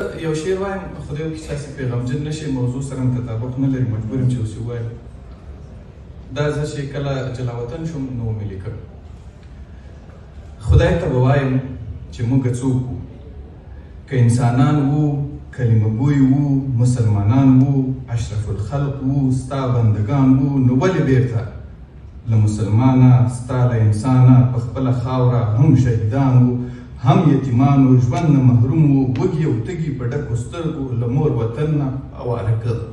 یو شعر وایم، خدای وکړي چې تاسې پرې غمجن نه شئ، موضوع سره مې تطابق نه لري، مجبور یم چې اوس یې ووایم. دا زه چې کله جلاوطن شوم نو مې لیکل. خدای ته به وایم چې موږ څوک وو، که انسانان وو، کلمه ګوی وو، مسلمانان وو، اشرف الخلق وو، ستا بندګان وو، نو ولې بیرته له مسلمانه ستا له انسانه په خپله خاوره هم شهیدان وو، هم یتیمان وو، ژوند نه محروم وو، وږي او تږي په ډکو سترګو له مور وطن نه اواره کړو.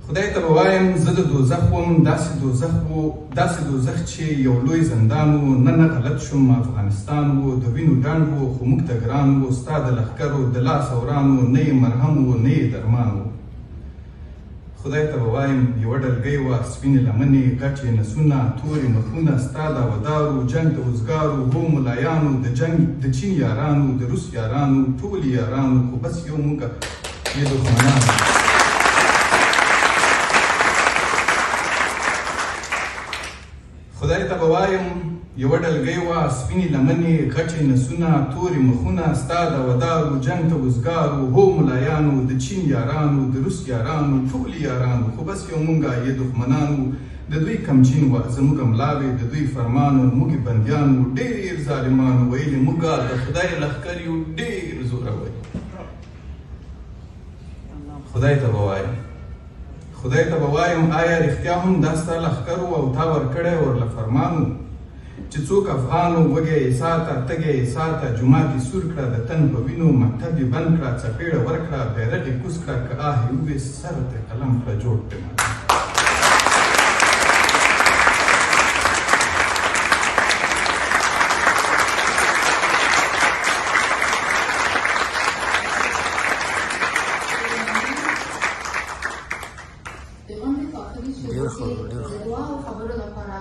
خدای ته به وایم زه د دوزخ وم، داسې دوزخ وو، داسې دوزخ چې یو لوی زندان وو. نه نه غلط شوم، افغانستان وو، د وینو ډنډ وو، خو موږ ته ګران وو، ستا د لښکرو د لاس اوران وو، نه یې مرهم وو، نه یې درمان وو. خدای ته به وایم یوه ډلګۍ وه، سپینې لمنې، غټې نسونه، تورې مخونه، ستا دعوهدارو، جنګ ته وزګارو، هو ملایانو، د جنګ د چین یارانو، د روس یارانو، ټولې یارانو، خو بس یو موږ یې دښمنانو. خدای ته به وایم یوه ډلګۍ وه، سپینې لمنې، غټې نسونه، تورې مخونه، ستا دعوهدارو، جنګ ته وزګارو، هو ملایانو، د چین یارانو، د روس یارانو، ټولې یارانو، خو بس یو مونږه یې دښمنان وو. د دوی کمچین وه، زموږ ملاوې، د دوی فرمان و، موږ یې بندیان وو، ډېر ظالمان وو، ویلې موږه د خدای لښکر یو، ډېر زورور یو. خدای ته به وایم، خدای ته به وایم آیا رښتیا هم دا ستا لښکر و او تا ورکړی ورله فرمان و چې څوک افغان و، وږی یې ساته، تږی یې ساته، جومات یې سور کړه، د تن په وینو مکتب یې بند کړه، څپېړه ورکړه، بیرغ یې کوز کړه، که آه یې وویست سر ترې قلم کړه، جوړ ترې ماتم. د غونډې په اخري شېبو ډېر ښه کې ډېر د ښه. دعا او خبرو لپاره